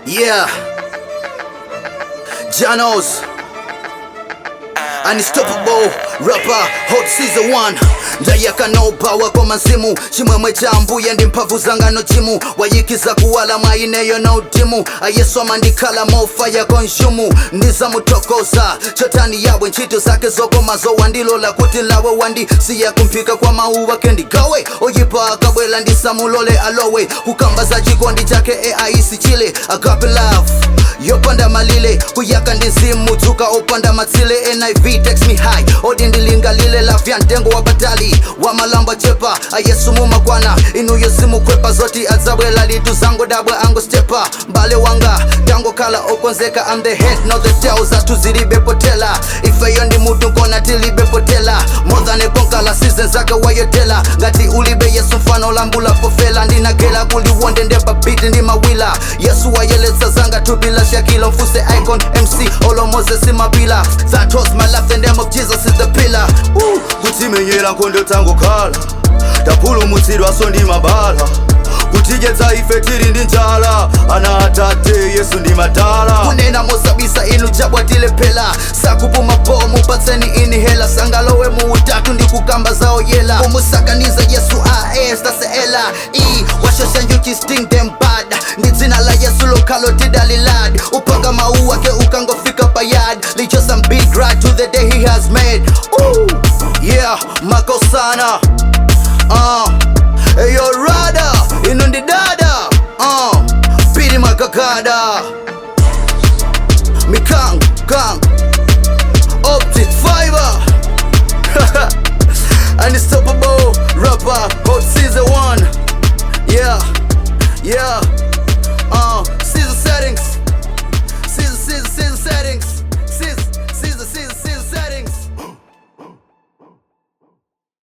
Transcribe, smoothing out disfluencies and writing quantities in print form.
Yeah. Janos. Unstoppable rapper, hot season 1. Ndayaka no power koma mzimu, chimwemwe cha Ambuye ndi mphamvu zanga, no chimu wayikiza kuwala mwa ineyo, no dimu. Ayesu amandikhala mofa ya consume. Ndizamutokoza chotani yawe, ntchito zake zokoma zowandilola kuti lawe wandisiya kumphika kwa mawu ake ndigawe. Oyipa akabwela ndisamulole alowe, kukamba za chikondi chake eaisi chile. Agape love yopanda malile, kuyaka ndi mzimu, dzuka opanda matsile. NIV takes me high, odi ndilingalile love ya mtengo wa batali wamalamba chepa. Ayesu mumakwana inuyo, simukhwepa. Zoti adzabwela litu zango dabwa angostepa. Mbale wanga, tangokhala okonzeka. I'm the head, not the tail, zathu zilibe potela. Ifeyo ndi mutu nkona tilibe potela. More than a conqueror, season zake wayotela. Ngati ulibe Yesu, mfano lambula pofela. Ndinagela kuliwonde ndepa beat ndi mawila. Yesu wayeletsa zanga thupi la Shakila. Mfuse Icon MC olo Moses Mapila. That was my life, the name of Jesus is the pillar. Woo! Kutimenyera nkhondo tangokhala, tapulumutsidwaso ndi mabala. Kutidyetsa ife tili ndi njala, ana atate Yesu ndi madala. Kunena mosabisa inu jabwatilephera, sakupuma po mupatseni inhaler. Sangalowe mu utatu ndi kukamba zawo yela. Kumusakaniza Yesu as taseela e washosha njuchi, sting them bad. Ndi dzina la Yesu lokhalo tidalilad. Upanga mawu ake ukangofika payad, lichosa big right to the day he has made. Ooh, yeah, makosana. Eyo rada inu ndi dada, pili makakada mikang kang optic fiber. Unstoppable rapper, hot season 1. Yeah.